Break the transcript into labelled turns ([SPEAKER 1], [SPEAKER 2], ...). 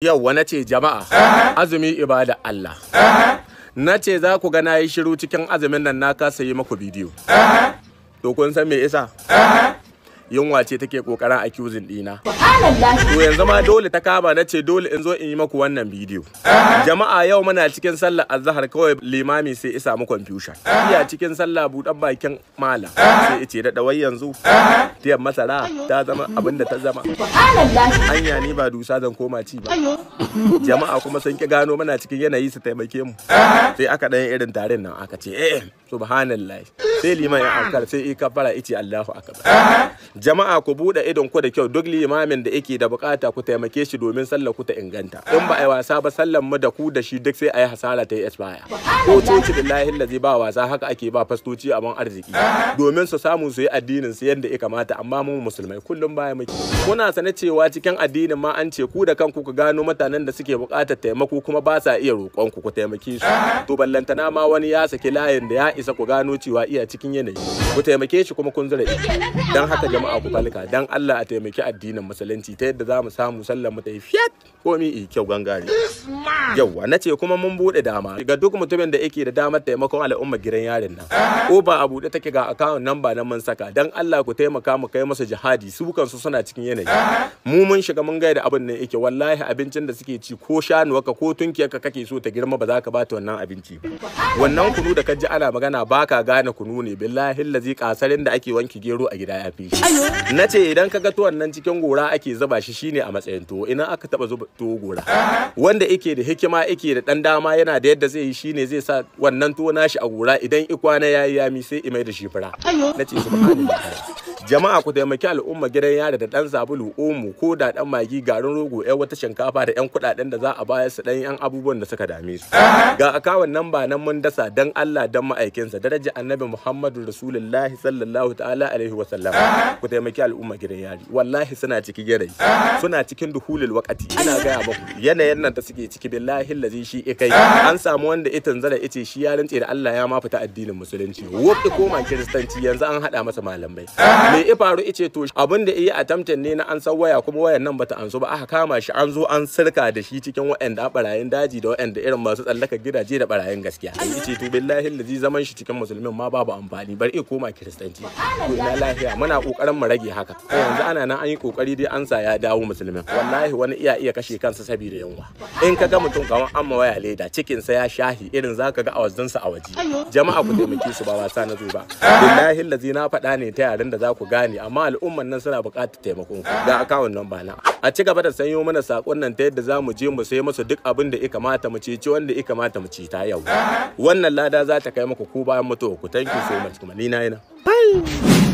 [SPEAKER 1] Yauwa na ce jama'a, azumi ibada Allah. Na ce za ku ga na yi shiru cikin azumin nan na kasa yi maku bidiyo. To kun san me isa? Yunwa ce take kokarin accusing dina. To yanzu ma dole ta kama na ce dole in zo in yi maku wannan bidiyo. Jama'a yau muna cikin sallar azhar kawai limami sai isa mu confusion. Iya cikin sallah buɗan bakin malam sai ice da dawai yanzu. Tiyan masara ta zama abin da ta zama. Anya ni ba dusa zan koma ci ba. Jama'a kuma sun ki gano muna cikin yanayi su taimake mu. Sai aka ɗan irin tarin nan aka ce eh subhanallah. Sai liman ya ankar sai i kafara ice Allahu akbar. Jama'a ku bude idon ku da kyau, duk limamin da yake da bukata ku taimake shi domin sallar ku ta inganta. In ba a yi wasa ba sallar mu da ku da shi duk sai a yi hasara ta yi expire. Ko coci billahi lazi ba wasa haka ake ba fastoci abin arziki domin su samu su yi addinin su yadda ya kamata, amma mu musulmai kullum baya muke. Kuna sane cewa cikin addinin ma an ce ku da kanku ku gano mutanen da suke bukatar taimako kuma ba sa iya roƙon ku ku taimake su. To ballantana ma wani ya saki layin da ya isa ku gano cewa iya cikin yanayi, ku taimake shi kuma kun zura ido. Dan haka jama'a ku falka, dan Allah a taimaki addinin musulunci ta yadda za mu samu sallar mu ta yi fiyat komi i kyau gangare. Yauwa na ce kuma mun bude dama ga duk mutumin da yake da damar taimakon al'umma gidan yarin nan. Ko ba a bude take ga account number nan mun saka, dan Allah ku taimaka mu kai musu jihadi, su kansu suna cikin yanayi. Mu mun shiga mun gaida abin nan yake, wallahi abincin da suke ci ko shanuwarka ko tunkiyarka kake so ta girma ba za ka bata wannan abinci ba. Wannan kunu da kaji ana magana baka gane kunu ne, billahi lazi kasarin da ake wanki gero a gida ya fi shi. Na ce idan ka ga tuwon nan cikin gora ake zuba shi shine a matsayin tuwo, ina aka taba zuba tuwo gora. Wanda yake da hikima yake da dan dama yana da yadda zai yi shine zai sa wannan tuwo nashi a gora, idan ikwana yayi yami sai imai da shi fura. Na ce subhanallah. Jama'a ku taimaki al'umma gidan yari da dan sabulu omo ko da dan magi garin rogo yan wata shinkafa da yan kudaden da za a bayar su dan yan abubuwan da suka dame su. Ga akawun nan ba nan mun dasa dan Allah dan ma'aikinsa daraja Annabi Muhammadu Rasulullahi sallallahu ta'ala alaihi wa sallam. Ku taimaki al'umma gidan yari, wallahi suna cikin yanayi, suna cikin duhulul waqati. Ina gaya muku yanayin nan da suke ciki billahi lazi shi ikai an samu wanda itin zara ice shi ya rantse da Allah ya ma fita addinin musulunci wufi koma kiristanci, yanzu an hada masa malamai. Me ya faru ice to abin da yi attempting ne na an san waya kuma wayan nan bata ansu ba, aka kama shi an zo an sirka da shi cikin waɗanda barayin daji da waɗanda irin masu tsallaka gidaje da barayin gaskiya. Ice to billahi lazi zaman shi cikin musulmin ma babu amfani, bari ya koma kiristanci. To ina lafiya muna kokarin mu rage haka. Yanzu ana nan an yi kokari dai an sa ya dawo musulmin. Wallahi wani iya iya kashe kansa saboda yunwa. In ka ga mutum kamar an waya leda cikin sa ya shahi irin zaka ga awazdin sa a waje. Jama'a ku taimake su ba wasa na zo ba. Billahi lazi na faɗa ne ta yaren da za ku gane, amma al'umman nan suna buƙatar taimakon ku. Ga akawun nan ba na. A ci gaba da sanyo mana sakon nan ta yadda za mu je mu sai musu duk abin da ya kamata mu ceci wanda ya kamata mu ceta yau. Wannan lada za ta kai muku ko bayan mutuwa ku. Thank you so much kuma ni na yi na. Bye.